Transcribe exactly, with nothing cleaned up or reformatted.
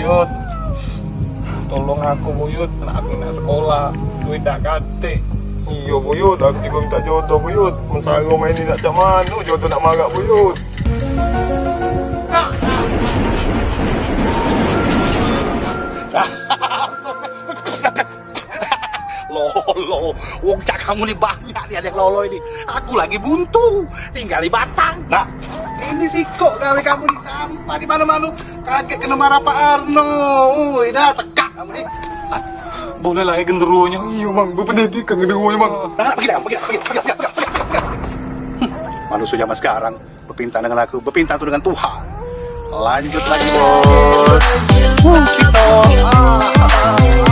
Yud, tolong aku, Buyut. Anak aku nak sekolah, duit dak katik. Iyo, Buyut, aku juga minta jodoh, Buyut. Mesaro main ni nak cak mano, jodoh nak marak, Buyut. Lolo, wong cak kamu ni banyak ni, ada yang lolo ini. Aku lagi buntu, tinggal di batang. Nah, ini sikok gawe kamu ni sampah di mano-mano. Kaget kena marah Pak Arno. Ui, dah tekak kamu ni. Boleh lah ya genderuonyo. Iyo, Mang, berpendidikan genderuonyo, Mang. Nah, pergi dah, pergi dah, pergi dah, pergi dah, pergi dah, pergi dah. Hmm, manusia zaman sekarang berpintar dengan aku, berpintar tu dengan Tuhan. Lanjut lagi, Bos. Wuh, kita. Ah, ah, ah.